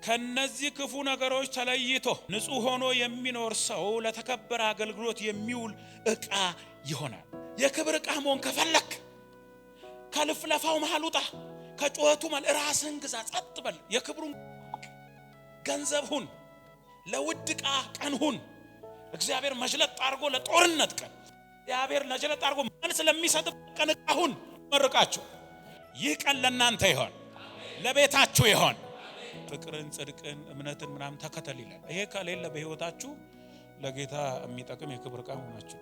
ከነዚህ ክፉ ነገሮች ተለይቶ ንጹሕ ሆኖ የሚኖር ሰው ለተከበረ አገልግሎት የሚውል ዕቃ ይሆናል። የክብር ዕቃ መሆን ከፈለክ ከልፍለፋው መሃል ውጣ፣ ከጩኸቱ መሃል ራስህን ግዛ፣ ጸጥ በል። የክብሩን ገንዘብ ሁን፣ ለውድ ዕቃ ቀን ሁን። እግዚአብሔር መጅለጥ አድርጎ ለጦርነት ቀን፣ እግዚአብሔር መጅለጥ አድርጎ መልስ ለሚሰጥ ቀን ዕቃ ሁን። መርቃችሁ ይህ ቀን ለእናንተ ይሆን፣ ለቤታችሁ ይሆን። ፍቅርን፣ ጽድቅን፣ እምነትን ምናምን ተከተል ይላል። ይሄ ከሌለ በህይወታችሁ ለጌታ የሚጠቅም የክብር ዕቃ መሆናችሁ።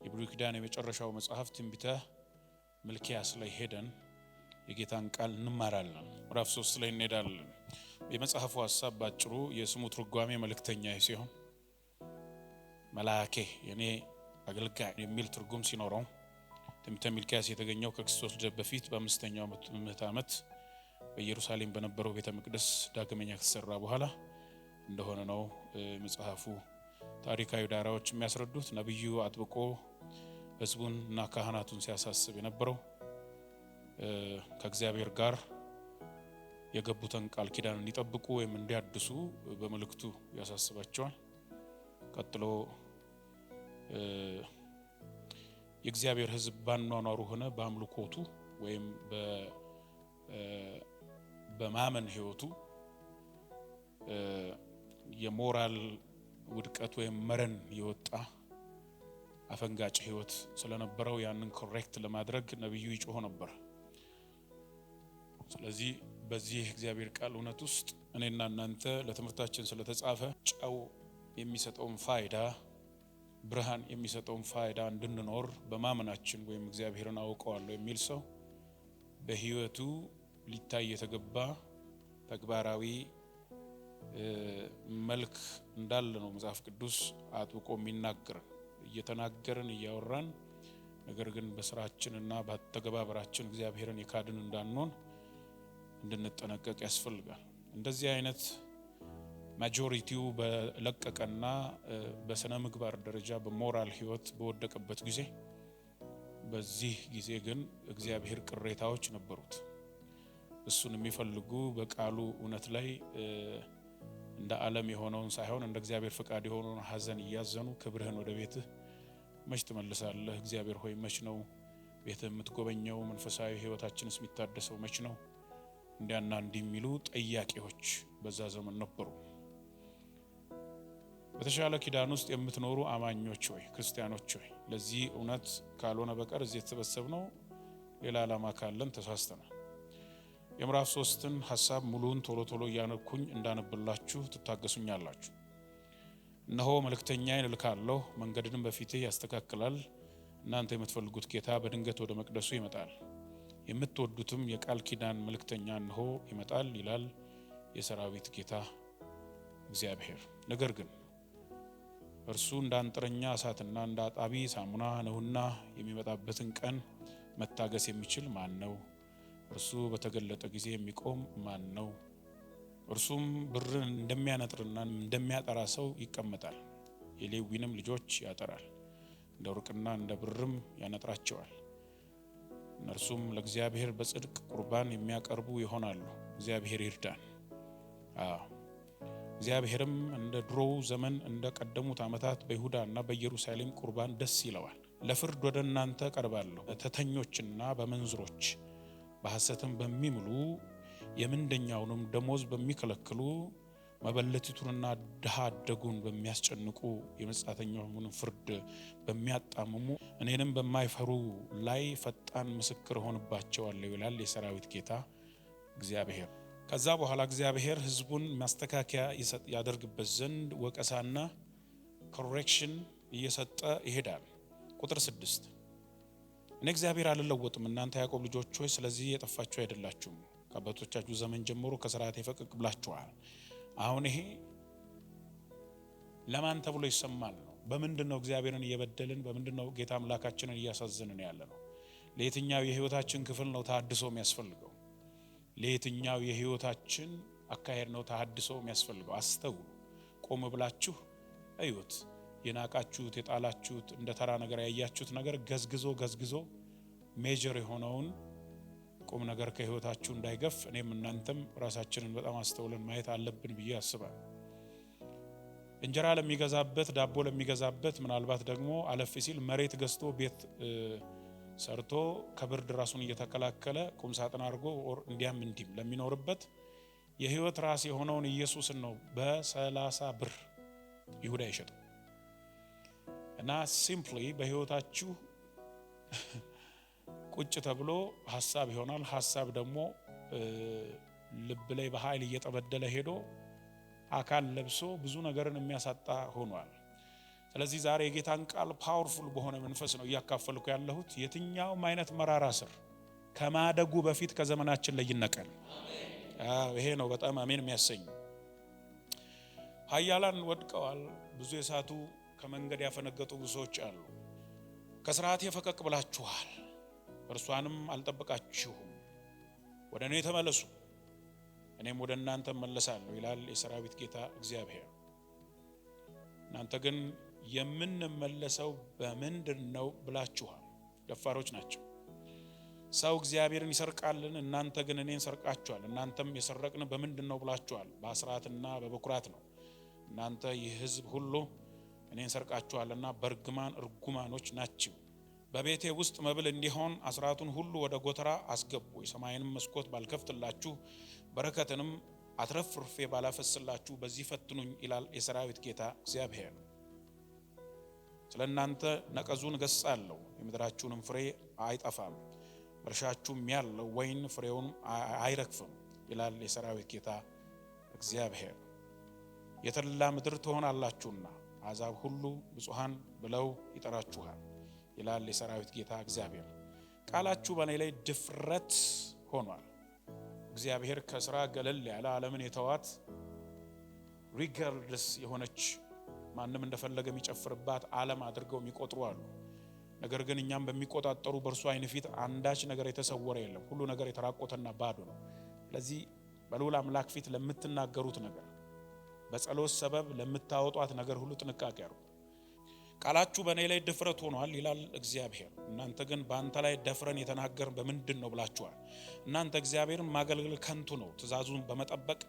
የብሉይ ኪዳን የመጨረሻው መጽሐፍ ትንቢተ ሚልክያስ ላይ ሄደን የጌታን ቃል እንማራለን። ምዕራፍ 3 ላይ እንሄዳለን። የመጽሐፉ ሀሳብ ባጭሩ የስሙ ትርጓሜ መልእክተኛ ሲሆን መላኬ የኔ አገልጋይ የሚል ትርጉም ሲኖረው፣ ትንቢተ ሚልክያስ የተገኘው ከክርስቶስ ልደት በፊት በ5ኛው ምዕተ ዓመት በኢየሩሳሌም በነበረው ቤተ መቅደስ ዳግመኛ ከተሰራ በኋላ እንደሆነ ነው መጽሐፉ ታሪካዊ ዳራዎች የሚያስረዱት። ነቢዩ አጥብቆ ሕዝቡን እና ካህናቱን ሲያሳስብ የነበረው ከእግዚአብሔር ጋር የገቡትን ቃል ኪዳን እንዲጠብቁ ወይም እንዲያድሱ በመልእክቱ ያሳስባቸዋል። ቀጥሎ የእግዚአብሔር ሕዝብ ባኗኗሩ ሆነ በአምልኮቱ ወይም በማመን ሕይወቱ የሞራል ውድቀት ወይም መረን የወጣ አፈንጋጭ ሕይወት ስለነበረው ያንን correct ለማድረግ ነቢዩ ይጮህ ነበር። ስለዚህ በዚህ እግዚአብሔር ቃል እውነት ውስጥ እኔና እናንተ ለትምህርታችን ስለተጻፈ ጨው የሚሰጠውን ፋይዳ፣ ብርሃን የሚሰጠውን ፋይዳ እንድንኖር በማመናችን ወይም እግዚአብሔርን አውቀዋለሁ የሚል ሰው በሕይወቱ ሊታይ የተገባ ተግባራዊ መልክ እንዳለ ነው መጽሐፍ ቅዱስ አጥብቆ የሚናገርን። እየተናገርን እያወራን ነገር ግን በስራችንና በአተገባበራችን እግዚአብሔርን የካድን እንዳንሆን እንድንጠነቀቅ ያስፈልጋል። እንደዚህ አይነት majority ው በለቀቀና በስነ ምግባር ደረጃ በሞራል ህይወት በወደቀበት ጊዜ፣ በዚህ ጊዜ ግን እግዚአብሔር ቅሬታዎች ነበሩት። እሱን የሚፈልጉ፣ በቃሉ እውነት ላይ እንደ ዓለም የሆነውን ሳይሆን እንደ እግዚአብሔር ፈቃድ የሆነውን ሐዘን እያዘኑ ክብርህን ወደ ቤትህ መች ትመልሳለህ? እግዚአብሔር ሆይ፣ መች ነው ቤትህ የምትጎበኘው? መንፈሳዊ ህይወታችንስ የሚታደሰው መች ነው? እንዲያና እንዲህ የሚሉ ጠያቂዎች በዛ ዘመን ነበሩ። በተሻለ ኪዳን ውስጥ የምትኖሩ አማኞች ሆይ፣ ክርስቲያኖች ሆይ፣ ለዚህ እውነት ካልሆነ በቀር እዚህ የተሰበሰብነው ሌላ ዓላማ ካለን ተሳስተናል። የምዕራፍ 3ን ሀሳብ ሙሉውን ቶሎ ቶሎ እያነኩኝ እንዳነብላችሁ ትታገሱኛላችሁ። እነሆ መልእክተኛዬን እልካለሁ፣ መንገድንም በፊትህ ያስተካክላል። እናንተ የምትፈልጉት ጌታ በድንገት ወደ መቅደሱ ይመጣል፣ የምትወዱትም የቃል ኪዳን መልእክተኛ እነሆ ይመጣል ይላል የሰራዊት ጌታ እግዚአብሔር። ነገር ግን እርሱ እንደ አንጥረኛ እሳትና እንደ አጣቢ ሳሙና ነውና የሚመጣበትን ቀን መታገስ የሚችል ማን ነው? እርሱ በተገለጠ ጊዜ የሚቆም ማን ነው? እርሱም ብርን እንደሚያነጥርና እንደሚያጠራ ሰው ይቀመጣል፣ የሌዊንም ልጆች ያጠራል፣ እንደ ወርቅና እንደ ብርም ያነጥራቸዋል። እነርሱም ለእግዚአብሔር በጽድቅ ቁርባን የሚያቀርቡ ይሆናሉ። እግዚአብሔር ይርዳን። አዎ፣ እግዚአብሔርም እንደ ድሮው ዘመን እንደ ቀደሙት ዓመታት በይሁዳና በኢየሩሳሌም ቁርባን ደስ ይለዋል። ለፍርድ ወደ እናንተ ቀርባለሁ። በተተኞችና በመንዝሮች፣ በሐሰትም በሚምሉ፣ የምንደኛውንም ደሞዝ በሚከለክሉ፣ መበለቲቱንና ድሃ አደጉን በሚያስጨንቁ፣ የመጻተኛውን ፍርድ በሚያጣምሙ፣ እኔንም በማይፈሩ ላይ ፈጣን ምስክር እሆንባቸዋለሁ ይላል የሰራዊት ጌታ እግዚአብሔር። ከዛ በኋላ እግዚአብሔር ሕዝቡን ማስተካከያ ያደርግበት ዘንድ ወቀሳና correction እየሰጠ ይሄዳል። ቁጥር 6፣ እኔ እግዚአብሔር አልለወጥም፣ እናንተ ያዕቆብ ልጆች ሆይ ስለዚህ የጠፋችሁ አይደላችሁም። ከአባቶቻችሁ ዘመን ጀምሮ ከስርዓቴ ፈቀቅ ብላችኋል። አሁን ይሄ ለማን ተብሎ ይሰማል ነው? በምንድን ነው እግዚአብሔርን እየበደልን፣ በምንድን ነው ጌታ አምላካችንን እያሳዘንን ያለ ነው? ለየትኛው የህይወታችን ክፍል ነው ተሃድሶ የሚያስፈልገው? ለየትኛው የህይወታችን አካሄድ ነው ተሃድሶ የሚያስፈልገው? አስተውሉ። ቆም ብላችሁ እዩት። የናቃችሁት፣ የጣላችሁት፣ እንደ ተራ ነገር ያያችሁት ነገር ገዝግዞ ገዝግዞ major የሆነውን ቁም ነገር ከህይወታችሁ እንዳይገፍ እኔም እናንተም ራሳችንን በጣም አስተውለን ማየት አለብን ብዬ አስባለሁ። እንጀራ ለሚገዛበት፣ ዳቦ ለሚገዛበት፣ ምናልባት ደግሞ አለፍ ሲል መሬት ገዝቶ ቤት ሰርቶ ከብርድ ራሱን እየተከላከለ ቁም ሳጥን አድርጎ እንዲያም እንዲም ለሚኖርበት የህይወት ራስ የሆነውን ኢየሱስን ነው በ30 ብር ይሁዳ ይሸጠው። እና simply በህይወታችሁ ቁጭ ተብሎ ሀሳብ ይሆናል። ሀሳብ ደግሞ ልብ ላይ በኃይል እየጠበደለ ሄዶ አካል ለብሶ ብዙ ነገርን የሚያሳጣ ሆኗል። ስለዚህ ዛሬ የጌታን ቃል powerful በሆነ መንፈስ ነው እያካፈልኩ ያለሁት። የትኛውም አይነት መራራ ስር ከማደጉ በፊት ከዘመናችን ላይ ይነቀል። ይሄ ነው በጣም አሜን የሚያሰኝ። ኃያላን ወድቀዋል፣ ብዙ የሳቱ ከመንገድ ያፈነገጡ ብዙ ሰዎች አሉ። ከስርዓቴ ፈቀቅ ብላችኋል፣ እርሷንም አልጠበቃችሁም። ወደ እኔ ተመለሱ፣ እኔም ወደ እናንተ እመለሳለሁ ይላል የሰራዊት ጌታ እግዚአብሔር። እናንተ ግን የምንመለሰው በምንድን ነው ብላችኋል። ደፋሮች ናቸው። ሰው እግዚአብሔርን ይሰርቃልን? እናንተ ግን እኔን ሰርቃችኋል። እናንተም የሰረቅን በምንድን ነው ብላችኋል። በአስራትና በበኩራት ነው። እናንተ ይህ ሕዝብ ሁሉ እኔን ሰርቃችኋልና በእርግማን እርጉማኖች ናችሁ። በቤቴ ውስጥ መብል እንዲሆን አስራቱን ሁሉ ወደ ጎተራ አስገቡ። የሰማይንም መስኮት ባልከፍትላችሁ በረከትንም አትረፍርፌ ባላፈስላችሁ በዚህ ፈትኑኝ ይላል የሰራዊት ጌታ እግዚአብሔር። ስለ እናንተ ነቀዙን እገሥጻለሁ፣ የምድራችሁንም ፍሬ አይጠፋም፣ በእርሻችሁም ያለው ወይን ፍሬውን አይረግፍም ይላል የሰራዊት ጌታ እግዚአብሔር። የተድላ ምድር ትሆናላችሁና አሕዛብ ሁሉ ብፁዓን ብለው ይጠራችኋል ይላል የሰራዊት ጌታ እግዚአብሔር። ቃላችሁ በእኔ ላይ ድፍረት ሆኗል። እግዚአብሔር ከስራ ገለል ያለ ዓለምን የተዋት regardless የሆነች ማንም እንደፈለገ የሚጨፍርባት ዓለም አድርገው የሚቆጥሩ አሉ። ነገር ግን እኛም በሚቆጣጠሩ በእርሱ ዓይን ፊት አንዳች ነገር የተሰወረ የለም። ሁሉ ነገር የተራቆተና ባዶ ነው። ስለዚህ በልዑል አምላክ ፊት ለምትናገሩት ነገር፣ በጸሎት ሰበብ ለምታወጧት ነገር ሁሉ ጥንቃቄ አድርጉ። ቃላችሁ በእኔ ላይ ድፍረት ሆኗል ይላል እግዚአብሔር። እናንተ ግን በአንተ ላይ ደፍረን የተናገርን በምንድን ነው ብላችኋል። እናንተ እግዚአብሔርን ማገልገል ከንቱ ነው፣ ትእዛዙን በመጠበቅ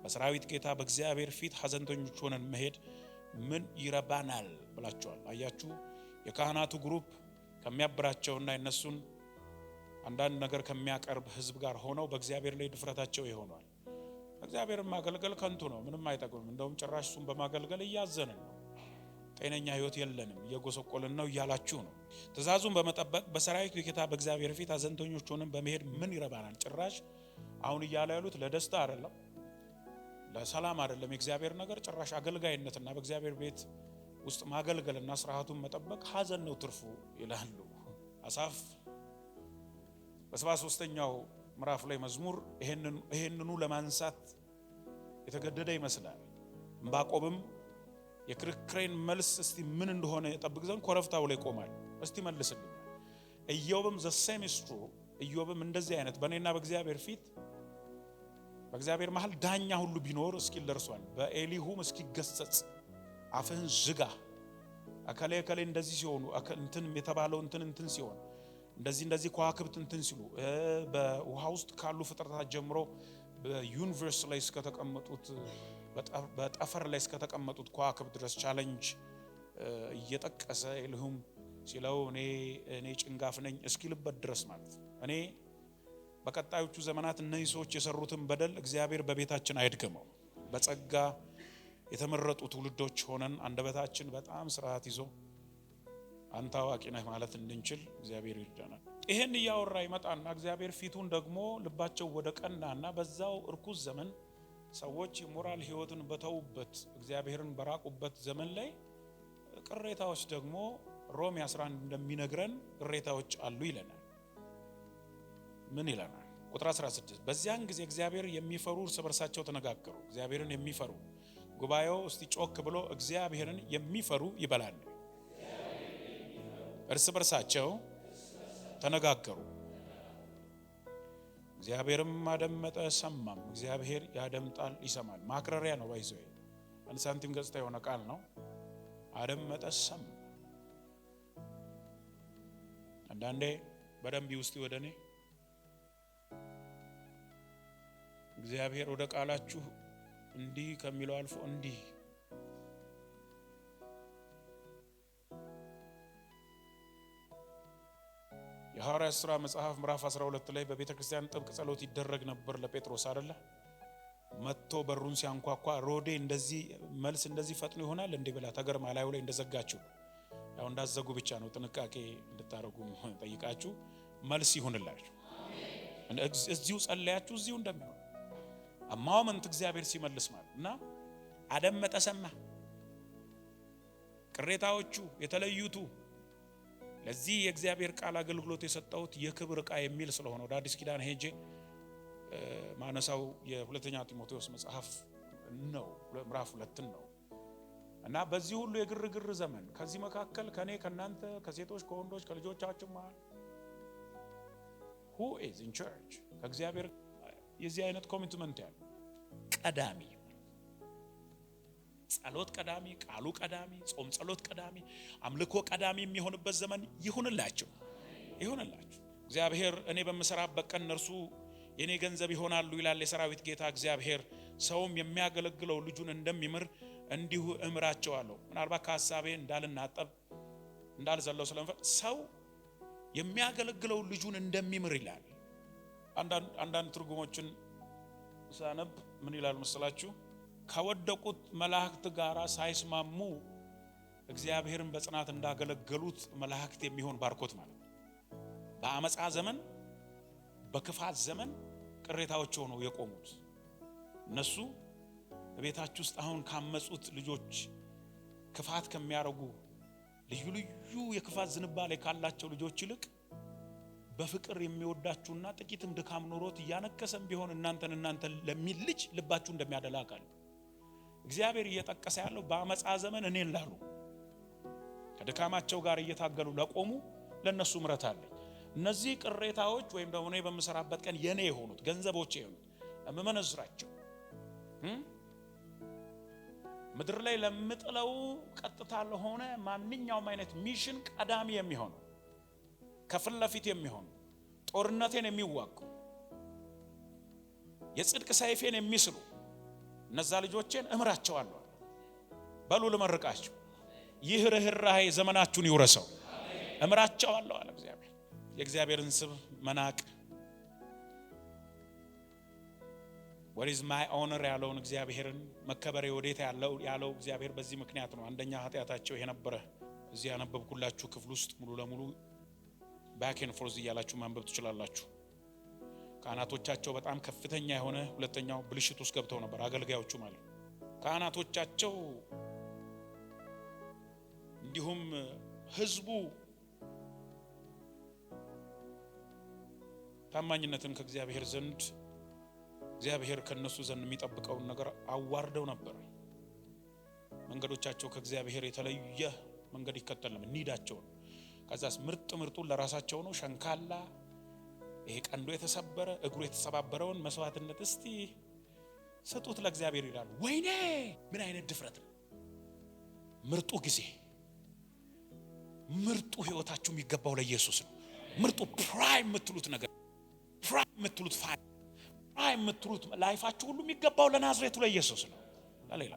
በሰራዊት ጌታ በእግዚአብሔር ፊት ሐዘንተኞች ሆነን መሄድ ምን ይረባናል ብላችኋል። አያችሁ፣ የካህናቱ group ከሚያብራቸውና የነሱን አንዳንድ ነገር ከሚያቀርብ ሕዝብ ጋር ሆነው በእግዚአብሔር ላይ ድፍረታቸው ይሆኗል። እግዚአብሔርን ማገልገል ከንቱ ነው፣ ምንም አይጠቅምም። እንደውም ጭራሽ እሱን በማገልገል እያዘንን ነው፣ ጤነኛ ሕይወት የለንም፣ እየጎሰቆልን ነው እያላችሁ ነው። ትእዛዙን በመጠበቅ በሰራዊት ጌታ በእግዚአብሔር ፊት ሐዘንተኞች ሆነን በመሄድ ምን ይረባናል? ጭራሽ አሁን እያለ ያሉት ለደስታ አይደለም፣ ለሰላም አይደለም። የእግዚአብሔር ነገር ጭራሽ አገልጋይነትና በእግዚአብሔር ቤት ውስጥ ማገልገልና ስርዓቱን መጠበቅ ሐዘን ነው ትርፉ ይላሉ። አሳፍ በ73ኛው ምዕራፍ ላይ መዝሙር ይሄንኑ ለማንሳት የተገደደ ይመስላል። ዕንባቆምም የክርክሬን መልስ እስቲ ምን እንደሆነ ጠብቅ ዘንድ ኮረብታው ላይ ቆማል፣ እስቲ መልስልኝ። ኢዮብም the same is true። ኢዮብም እንደዚህ አይነት በእኔና በእግዚአብሔር ፊት በእግዚአብሔር መሀል ዳኛ ሁሉ ቢኖር እስኪል ደርሷል። በኤሊሁም እስኪገሰጽ አፍህን ዝጋ፣ እከሌ እከሌ እንደዚህ ሲሆኑ፣ እንትን የተባለው እንትን እንትን ሲሆን፣ እንደዚህ እንደዚህ ከዋክብት እንትን ሲሉ፣ በውሃ ውስጥ ካሉ ፍጥረታት ጀምሮ በ universe ላይ እስከተቀመጡት፣ በጠፈር ላይ እስከተቀመጡት ከዋክብት ድረስ challenge እየጠቀሰ ኤሊሁም ሲለው እኔ ጭንጋፍ ነኝ እስኪልበት ድረስ ማለት ነው። እኔ በቀጣዮቹ ዘመናት እነዚህ ሰዎች የሰሩትን በደል እግዚአብሔር በቤታችን አይድገመው። በጸጋ የተመረጡ ትውልዶች ሆነን አንደበታችን በጣም ስርዓት ይዞ አንተ አዋቂ ነህ ማለት እንድንችል እግዚአብሔር ይርዳናል። ይሄን እያወራ ይመጣና እግዚአብሔር ፊቱን ደግሞ ልባቸው ወደ ቀናና በዛው እርኩስ ዘመን ሰዎች የሞራል ሕይወትን በተዉበት፣ እግዚአብሔርን በራቁበት ዘመን ላይ ቅሬታዎች ደግሞ ሮሜ 11 እንደሚነግረን ቅሬታዎች አሉ ይለናል። ምን ይለናል? ቁጥር 16፦ በዚያን ጊዜ እግዚአብሔር የሚፈሩ እርስ በርሳቸው ተነጋገሩ። እግዚአብሔርን የሚፈሩ ጉባኤው እስቲ ጮክ ብሎ እግዚአብሔርን የሚፈሩ ይበላል። እርስ በርሳቸው ተነጋገሩ። እግዚአብሔርም አደመጠ ሰማም። እግዚአብሔር ያደምጣል፣ ይሰማል። ማክረሪያ ነው። By the way አንድ ሳንቲም ገጽታ የሆነ ቃል ነው። አደመጠ፣ ሰማ። አንዳንዴ በደንብ ውስጥ ወደ እኔ እግዚአብሔር ወደ ቃላችሁ እንዲህ ከሚለው አልፎ እንዲህ የሐዋርያት ሥራ መጽሐፍ ምዕራፍ 12 ላይ በቤተ ክርስቲያን ጥብቅ ጸሎት ይደረግ ነበር ለጴጥሮስ አይደለ? መጥቶ በሩን ሲያንኳኳ ሮዴ እንደዚህ መልስ እንደዚህ ፈጥኖ ይሆናል እንዴ ብላ ተገርማ ላዩ ላይ እንደዘጋችው፣ ያው እንዳዘጉ ብቻ ነው ጥንቃቄ እንድታረጉ ጠይቃችሁ መልስ ይሁንላችሁ። እዚሁ ጸለያችሁ እዚሁ እንደሚሆን moment እግዚአብሔር ሲመልስ ማለት እና አደመጠ፣ ሰማ። ቅሬታዎቹ የተለዩቱ ለዚህ የእግዚአብሔር ቃል አገልግሎት የሰጠሁት የክብር ዕቃ የሚል ስለሆነ ወደ አዲስ ኪዳን ሄጄ ማነሳው የሁለተኛ ጢሞቴዎስ መጽሐፍ ነው፣ ምዕራፍ 2 ነው። እና በዚህ ሁሉ የግርግር ዘመን ከዚህ መካከል ከኔ ከናንተ ከሴቶች ከወንዶች ከልጆቻችሁ መሃል who is in church ከእግዚአብሔር የዚህ አይነት commitment ያለው ቀዳሚ ጸሎት ቀዳሚ፣ ቃሉ ቀዳሚ፣ ጾም ጸሎት ቀዳሚ፣ አምልኮ ቀዳሚ የሚሆንበት ዘመን ይሁንላችሁ፣ ይሁንላችሁ። እግዚአብሔር እኔ በምሰራበት ቀን እነርሱ የኔ ገንዘብ ይሆናሉ ይላል የሰራዊት ጌታ እግዚአብሔር። ሰውም የሚያገለግለው ልጁን እንደሚምር እንዲሁ እምራቸዋለሁ። ምናልባት ከሀሳቤ እንዳልናጠብ እንዳልዘለው ስለምፈ ሰው የሚያገለግለው ልጁን እንደሚምር ይላል። አንዳንድ ትርጉሞችን ሳነብ ምን ይላል መሰላችሁ? ከወደቁት መላእክት ጋራ ሳይስማሙ እግዚአብሔርን በጽናት እንዳገለገሉት መላእክት የሚሆን ባርኮት ማለት ነው። በአመፃ ዘመን በክፋት ዘመን ቅሬታዎች ሆነው የቆሙት እነሱ በቤታችሁ ውስጥ አሁን ካመጹት ልጆች ክፋት ከሚያረጉ ልዩ ልዩ የክፋት ዝንባሌ ካላቸው ልጆች ይልቅ በፍቅር የሚወዳችሁና ጥቂትም ድካም ኖሮት እያነከሰም ቢሆን እናንተን እናንተን ለሚል ልጅ ልባችሁ እንደሚያደላ አውቃለሁ። እግዚአብሔር እየጠቀሰ ያለው በአመፃ ዘመን እኔን ላሉ ከድካማቸው ጋር እየታገሉ ለቆሙ ለነሱ ምሕረት አለኝ። እነዚህ ቅሬታዎች ወይም ደግሞ እኔ በምሰራበት ቀን የኔ የሆኑት ገንዘቦቼ የሆኑት የምመነዝራቸው ምድር ላይ ለምጥለው ቀጥታ ለሆነ ማንኛውም አይነት mission ቀዳሚ የሚሆኑ ከፊት ለፊት የሚሆኑ ጦርነቴን የሚዋጉ የጽድቅ ሰይፌን የሚስሉ እነዛ ልጆቼን እምራቸዋለሁ። በሉ ልመርቃችሁ፣ ይህ ርህራሄ ዘመናችሁን ይውረሰው። እምራቸዋለሁ አለ እግዚአብሔር። የእግዚአብሔርን ስም መናቅ Where is my honor ያለውን እግዚአብሔርን መከበሬ ወዴት ያለው እግዚአብሔር በዚህ ምክንያት ነው። አንደኛ ኃጢአታቸው ይሄ ነበረ። እዚህ ያነበብኩላችሁ ክፍል ውስጥ ሙሉ ለሙሉ back and forth እያላችሁ ማንበብ ትችላላችሁ። ካህናቶቻቸው በጣም ከፍተኛ የሆነ ሁለተኛው ብልሽት ውስጥ ገብተው ነበር፣ አገልጋዮቹ ማለት ካህናቶቻቸው፣ እንዲሁም ህዝቡ ታማኝነትን ከእግዚአብሔር ዘንድ እግዚአብሔር ከነሱ ዘንድ የሚጠብቀውን ነገር አዋርደው ነበር። መንገዶቻቸው ከእግዚአብሔር የተለየ መንገድ ይከተል ነበር፣ ኒዳቸው ነው። ከዛስ ምርጥ ምርጡን ለራሳቸው ነው። ሸንካላ ይሄ ቀንዱ የተሰበረ እግሩ የተሰባበረውን መስዋዕትነት እስቲ ስጡት ለእግዚአብሔር ይላሉ። ወይኔ ምን አይነት ድፍረት ነው! ምርጡ ጊዜ ምርጡ ህይወታችሁ የሚገባው ለኢየሱስ ነው። ምርጡ prime የምትሉት ነገር prime የምትሉት prime የምትሉት life ኣችሁ ሁሉ የሚገባው ለናዝሬቱ ለኢየሱስ ነው፣ ለሌላ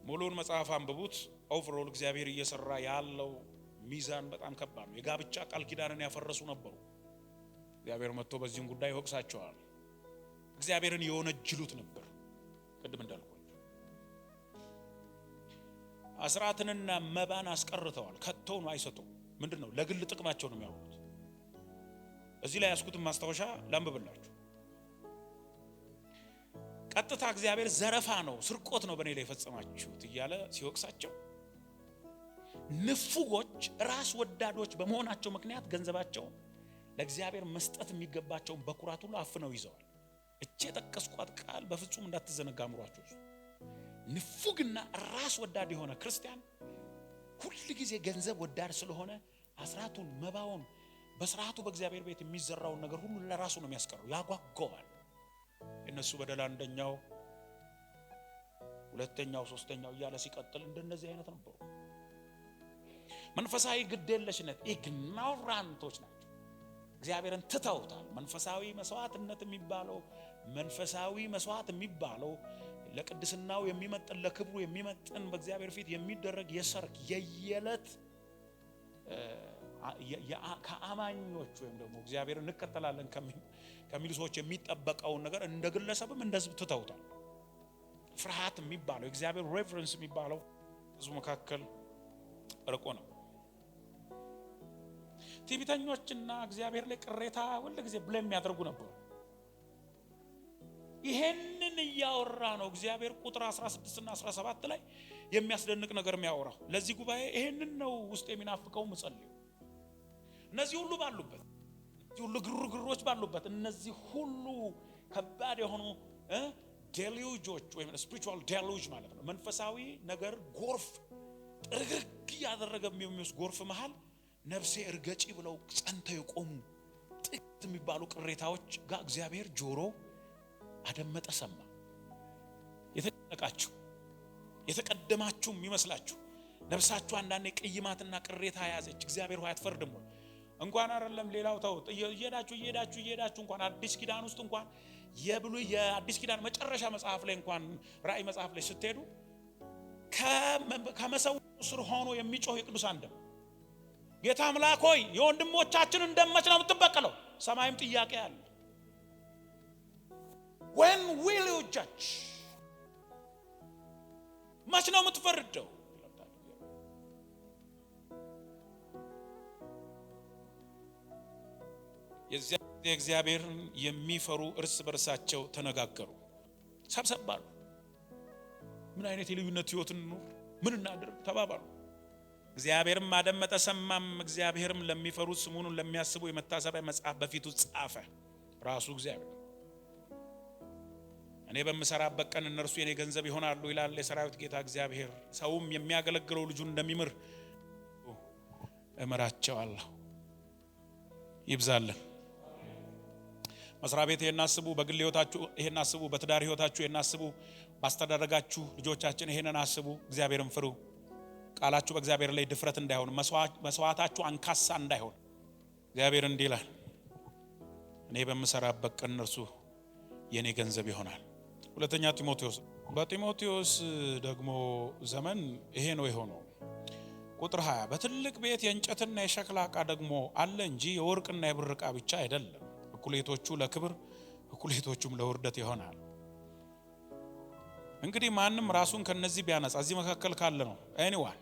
ሙሉውን መጽሐፍ አንብቡት። Overall እግዚአብሔር እየሰራ ያለው ሚዛን በጣም ከባድ ነው። የጋብቻ ቃል ኪዳንን ያፈረሱ ነበሩ። እግዚአብሔር መጥቶ በዚህም ጉዳይ ይወቅሳቸዋል። እግዚአብሔርን የወነጅሉት ነበር። ቅድም እንዳልኳቸው አስራትንና መባን አስቀርተዋል። ከቶውኑ አይሰጡም። ምንድነው? ለግል ጥቅማቸው ነው የሚያውሉት። እዚህ ላይ ያስኩትን ማስታወሻ ላንብብላችሁ። ቀጥታ እግዚአብሔር ዘረፋ ነው፣ ስርቆት ነው በእኔ ላይ የፈጸማችሁት እያለ ሲወቅሳቸው ንፉጎች ራስ ወዳዶች በመሆናቸው ምክንያት ገንዘባቸውን ለእግዚአብሔር መስጠት የሚገባቸውን በኩራት ሁሉ አፍነው ይዘዋል። እቺ የጠቀስኳት ቃል በፍጹም እንዳትዘነጋ አእምሯችሁ ውስጥ። ንፉግና ራስ ወዳድ የሆነ ክርስቲያን ሁል ጊዜ ገንዘብ ወዳድ ስለሆነ አስራቱን መባውን በስርዓቱ በእግዚአብሔር ቤት የሚዘራውን ነገር ሁሉ ለራሱ ነው የሚያስቀረው፣ ያጓጓዋል። የነሱ በደል አንደኛው፣ ሁለተኛው፣ ሶስተኛው እያለ ሲቀጥል እንደነዚህ አይነት ነበሩ። መንፈሳዊ ግዴለሽነት ignorant ኦች ናቸው። እግዚአብሔርን ትተውታል። መንፈሳዊ መስዋዕትነት የሚባለው፣ መንፈሳዊ መስዋዕት የሚባለው ለቅድስናው የሚመጥን፣ ለክብሩ የሚመጥን፣ በእግዚአብሔር ፊት የሚደረግ የሰርክ የየዕለት ከአማኞች ወይም ደግሞ እግዚአብሔርን እንከተላለን ከሚሉ ሰዎች የሚጠበቀውን ነገር እንደ ግለሰብም እንደ ሕዝብ ትተውታል። ፍርሃት የሚባለው፣ እግዚአብሔር reverence የሚባለው ህዝቡ መካከል ርቆ ነው። ትዕቢተኞችና እግዚአብሔር ላይ ቅሬታ ሁል ጊዜ blame የሚያደርጉ ነበሩ። ይሄንን እያወራ ነው እግዚአብሔር ቁጥር 16 እና 17 ላይ የሚያስደንቅ ነገር የሚያወራው። ለዚህ ጉባኤ ይሄንን ነው ውስጥ የሚናፍቀው ምጸልዩ። እነዚህ ሁሉ ባሉበት፣ እነዚህ ሁሉ ግርግሮች ባሉበት፣ እነዚህ ሁሉ ከባድ የሆኑ deluge ኦች ወይም spiritual deluge ማለት ነው፣ መንፈሳዊ ነገር ጎርፍ ጥርግርግ እያደረገ የሚወስድ ጎርፍ መሃል ነፍሴ እርገጪ ብለው ጸንተው የቆሙ ጥቂት የሚባሉ ቅሬታዎች ጋር እግዚአብሔር ጆሮ አደመጠ፣ ሰማ። የተጨነቃችሁ፣ የተቀደማችሁ የሚመስላችሁ፣ ነፍሳችሁ አንዳንዴ ቅይማትና ቅሬታ የያዘች፣ እግዚአብሔር ሆይ አትፈርድም ወይ? እንኳን አይደለም ሌላው ተውት፣ እየሄዳችሁ እየሄዳችሁ እየሄዳችሁ እንኳን አዲስ ኪዳን ውስጥ እንኳን የብሉይ የአዲስ ኪዳን መጨረሻ መጽሐፍ ላይ እንኳን ራእይ መጽሐፍ ላይ ስትሄዱ ከመሰዊያው ስር ሆኖ የሚጮህ የቅዱሳን ደም፣ ጌታ አምላክ ሆይ የወንድሞቻችንን ደም መች ነው የምትበቀለው? ሰማይም ጥያቄ አለ። When will you judge? መች ነው የምትፈርደው? የዚያ ጊዜ እግዚአብሔርን የሚፈሩ እርስ በርሳቸው ተነጋገሩ፣ ሰብሰብ አሉ። ምን አይነት የልዩነት ህይወት እንኑር? ምን እናድርግ? ተባባሉ። እግዚአብሔርም አደመጠ ሰማም። እግዚአብሔርም ለሚፈሩት ስሙን ለሚያስቡ የመታሰቢያ መጽሐፍ በፊቱ ጻፈ። ራሱ እግዚአብሔር እኔ በምሰራበት ቀን እነርሱ የኔ ገንዘብ ይሆናሉ ይላል የሰራዊት ጌታ እግዚአብሔር። ሰውም የሚያገለግለው ልጁን እንደሚምር እምራቸዋለሁ። ይብዛልን። መስሪያ ቤት ይሄን አስቡ፣ በግል ህይወታችሁ ይሄን አስቡ፣ በትዳር ህይወታችሁ ይሄን አስቡ፣ ባስተዳደጋችሁ ልጆቻችን ይሄንን አስቡ። እግዚአብሔርን ፍሩ። ቃላችሁ በእግዚአብሔር ላይ ድፍረት እንዳይሆን፣ መስዋዕታችሁ አንካሳ እንዳይሆን። እግዚአብሔር እንዲህ ይላል፣ እኔ በምሰራበት ቀን እነርሱ የኔ ገንዘብ ይሆናል። ሁለተኛ ጢሞቴዎስ፣ በጢሞቴዎስ ደግሞ ዘመን ይሄ ነው የሆነው። ቁጥር 20፣ በትልቅ ቤት የእንጨትና የሸክላ ዕቃ ደግሞ አለ እንጂ የወርቅና የብር ዕቃ ብቻ አይደለም። እኩሌቶቹ ለክብር እኩሌቶቹም ለውርደት ይሆናል። እንግዲህ ማንም ራሱን ከነዚህ ቢያነጻ፣ እዚህ መካከል ካለ ነው፣ anyone,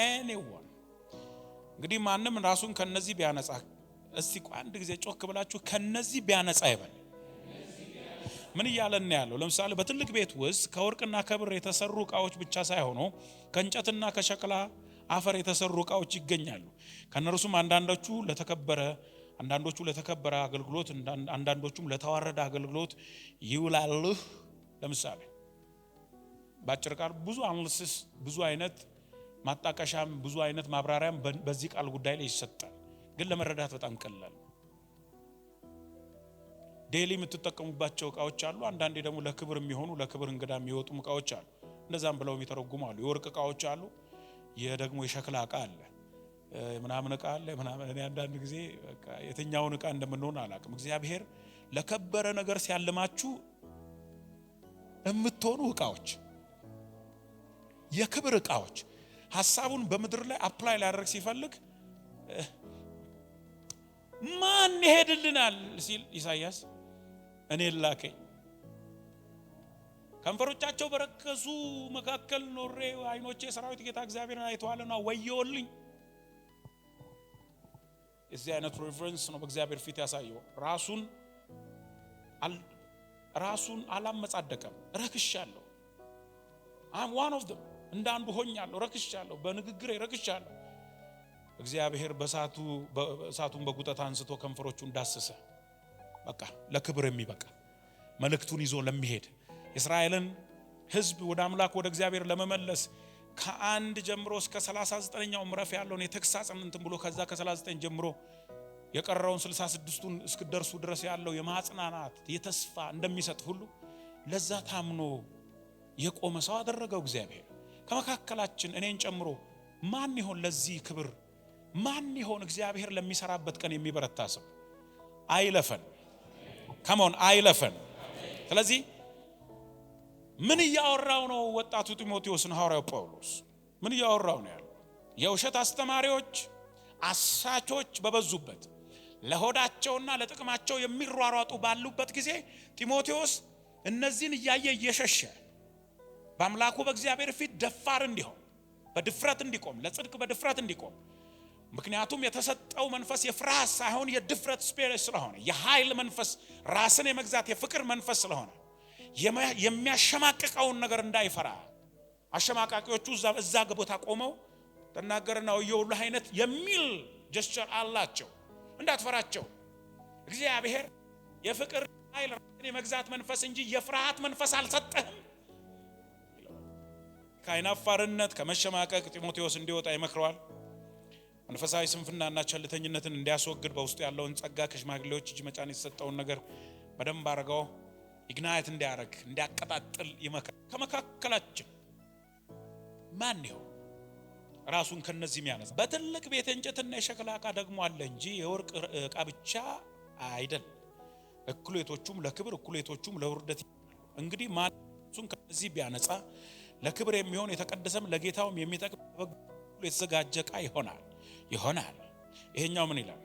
anyone፣ እንግዲህ ማንም ራሱን ከነዚህ ቢያነጻ፣ እስቲ አንድ ጊዜ ጮክ ብላችሁ ከነዚህ ቢያነጻ ይበል። ምን እያለን ያለው? ለምሳሌ በትልቅ ቤት ውስጥ ከወርቅና ከብር የተሰሩ እቃዎች ብቻ ሳይሆኑ ከእንጨትና ከሸክላ አፈር የተሰሩ እቃዎች ይገኛሉ። ከነርሱም አንዳንዶቹ ለተከበረ አገልግሎት፣ አንዳንዶቹም ለተዋረደ አገልግሎት ይውላሉ። ለምሳሌ በአጭር ቃል ብዙ analysis፣ ብዙ አይነት ማጣቀሻም፣ ብዙ አይነት ማብራሪያም በዚህ ቃል ጉዳይ ላይ ይሰጣል። ግን ለመረዳት በጣም ቀላል። Daily የምትጠቀሙባቸው እቃዎች አሉ። አንዳንዴ ደግሞ ለክብር የሚሆኑ፣ ለክብር እንግዳ የሚወጡም እቃዎች አሉ። እንደዛም ብለው የሚተረጉሙ አሉ። የወርቅ እቃዎች አሉ። የደግሞ የሸክላ እቃ አለ፣ ምናምን እቃ አለ ምናምን። እኔ አንዳንድ ጊዜ በቃ የትኛውን እቃ እንደምንሆን አላውቅም። እግዚአብሔር ለከበረ ነገር ሲያልማችሁ የምትሆኑ እቃዎች፣ የክብር እቃዎች፣ ሀሳቡን በምድር ላይ apply ሊያደርግ ሲፈልግ ማን ይሄድልናል ሲል ኢሳይያስ እኔን ላከኝ። ከንፈሮቻቸው በረከሱ መካከል ኖሬ ዓይኖቼ የሰራዊት ጌታ እግዚአብሔርን አይተዋልና ወየውልኝ። የዚህ አይነት reverence ነው በእግዚአብሔር ፊት ያሳየው። ራሱን አላመጻደቀም። ረክሻለሁ፣ I'm one of them፣ እንደ አንዱ ሆኛለሁ፣ ረክሻለሁ፣ በንግግሬ ረክሻለሁ። እግዚአብሔር በእሳቱ እሳቱን በጉጠት አንስቶ ከንፈሮቹን ዳሰሰ። በቃ ለክብር የሚበቃ መልእክቱን ይዞ ለሚሄድ፣ የእስራኤልን ሕዝብ ወደ አምላክ ወደ እግዚአብሔር ለመመለስ ከ1 ጀምሮ እስከ 39ኛው ምዕራፍ ያለውን የተግሳጽን እንትን ብሎ ከዛ ከ39 ጀምሮ የቀረውን 66ቱን እስክደርሱ ድረስ ያለው የማጽናናት የተስፋ እንደሚሰጥ ሁሉ ለዛ ታምኖ የቆመ ሰው አደረገው እግዚአብሔር። ከመካከላችን እኔን ጨምሮ ማን ይሆን ለዚህ ክብር፣ ማን ይሆን እግዚአብሔር ለሚሰራበት ቀን የሚበረታ ሰው? አይለፈን። Come on፣ አይለፈን። ስለዚህ ምን እያወራው ነው? ወጣቱ ጢሞቴዎስን ሐዋርያው ጳውሎስ ምን እያወራው ነው ያለው? የውሸት አስተማሪዎች፣ አሳቾች በበዙበት፣ ለሆዳቸውና ለጥቅማቸው የሚሯሯጡ ባሉበት ጊዜ ጢሞቴዎስ እነዚህን እያየ እየሸሸ በአምላኩ በእግዚአብሔር ፊት ደፋር እንዲሆን፣ በድፍረት እንዲቆም፣ ለጽድቅ በድፍረት እንዲቆም፣ ምክንያቱም የተሰጠው መንፈስ የፍርሃት ሳይሆን የድፍረት spirit ስለሆነ፣ የኃይል መንፈስ፣ ራስን የመግዛት የፍቅር መንፈስ ስለሆነ፣ የሚያሸማቅቀውን ነገር እንዳይፈራ፣ አሸማቃቂዎቹ እዛ ቦታ ቆመው ተናገርና ወየውልህ አይነት የሚል gesture አላቸው። እንዳትፈራቸው። እግዚአብሔር የፍቅር፣ ኃይል፣ ራስን የመግዛት መንፈስ እንጂ የፍርሃት መንፈስ አልሰጠህም። ከአይናፋርነት፣ ከመሸማቀቅ ጢሞቴዎስ እንዲወጣ ይመክረዋል። መንፈሳዊ ስንፍናና ቸልተኝነትን እንዲያስወግድ፣ በውስጡ ያለውን ጸጋ፣ ከሽማግሌዎች እጅ መጫን የተሰጠውን ነገር በደንብ አድርገው ignite እንዲያደርግ፣ እንዲያቀጣጥል ይመክራል። ከመካከላችን ማን ይሆን ራሱን ከነዚህ የሚያነጻ? በትልቅ ቤት የእንጨትና የሸክላ ዕቃ ደግሞ አለ እንጂ የወርቅ ዕቃ ብቻ አይደለም። እኩሌቶቹም ለክብር እኩሌቶቹም ለውርደት። እንግዲህ ማን ራሱን ከነዚህ ቢያነጻ ለክብር የሚሆን፣ የተቀደሰም፣ ለጌታውም የሚጠቅም፣ የተዘጋጀ ዕቃ ይሆናል። ይሄኛው ምን ይላል?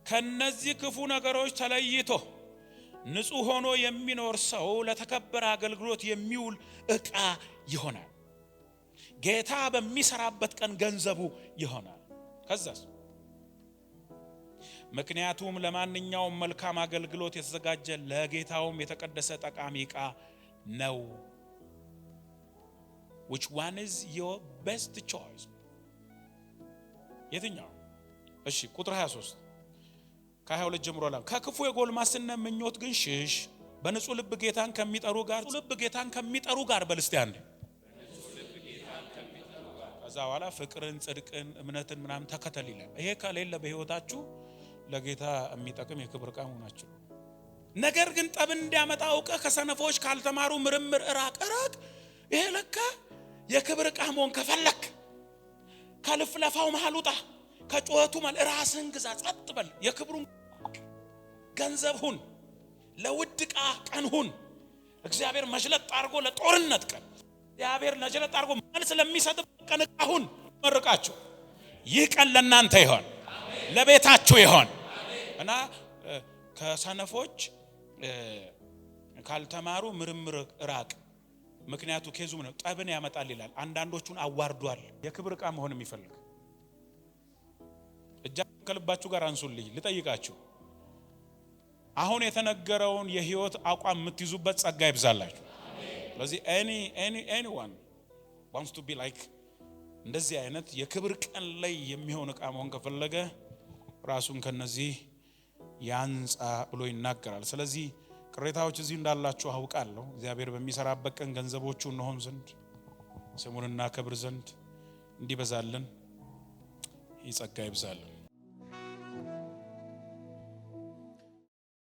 ከነዚህ ክፉ ነገሮች ተለይቶ ንጹሕ ሆኖ የሚኖር ሰው ለተከበረ አገልግሎት የሚውል ዕቃ ይሆናል። ጌታ በሚሰራበት ቀን ገንዘቡ ይሆናል። ከዛስ? ምክንያቱም ለማንኛውም መልካም አገልግሎት የተዘጋጀ፣ ለጌታውም የተቀደሰ ጠቃሚ ዕቃ ነው። Which one is your best choice? የትኛው? እሺ፣ ቁጥር 23፣ ከ22 ጀምሮ ላ ከክፉ የጎልማስነት ምኞት ግን ሽሽ፣ በንጹህ ልብ ጌታን ከሚጠሩ ጋር፣ ልብ ጌታን ከሚጠሩ ጋር በል እስቲ አንዴ። ከዛ በኋላ ፍቅርን፣ ጽድቅን፣ እምነትን ምናምን ተከተል ይላል። ይሄ ከሌለ በህይወታችሁ ለጌታ የሚጠቅም የክብር ዕቃ መሆናችሁ። ነገር ግን ጠብ እንዲያመጣ አውቀህ ከሰነፎች ካልተማሩ ምርምር እራቅ፣ እራቅ። ይሄ ለካ የክብር ዕቃ መሆን ከፈለክ ከልፍለፋው መሃል ውጣ፣ ከጩኸቱ መሃል ራስህን ግዛ፣ ጸጥ በል፣ የክብሩን ገንዘብ ሁን፣ ለውድ ዕቃ ቀን ሁን። እግዚአብሔር መሽለጥ አድርጎ ለጦርነት ቀን፣ እግዚአብሔር መሽለጥ አድርጎ መልስ ለሚሰጥበት ቀን ዕቃ ሁን። መርቃችሁ ይህ ቀን ለእናንተ ይሆን፣ ለቤታችሁ ይሆን እና ከሰነፎች ካልተማሩ ምርምር ራቅ። ምክንያቱ case ኡ ነው፣ ጠብን ያመጣል ይላል። አንዳንዶቹን አዋርዷል። የክብር ዕቃ መሆን የሚፈልግ እጃችሁን ከልባችሁ ጋር አንሱልኝ፣ ልጠይቃችሁ። አሁን የተነገረውን የህይወት አቋም የምትይዙበት ጸጋ ይብዛላችሁ። ስለዚህ anyone wants to be like እንደዚህ አይነት የክብር ቀን ላይ የሚሆን ዕቃ መሆን ከፈለገ ራሱን ከነዚህ ያንጻ ብሎ ይናገራል። ስለዚህ ቅሬታዎች እዚህ እንዳላችሁ አውቃለሁ። እግዚአብሔር በሚሰራበት ቀን ገንዘቦቹ እንሆን ዘንድ፣ ስሙን እናከብር ዘንድ እንዲበዛልን ይህ ጸጋ ይብዛልን።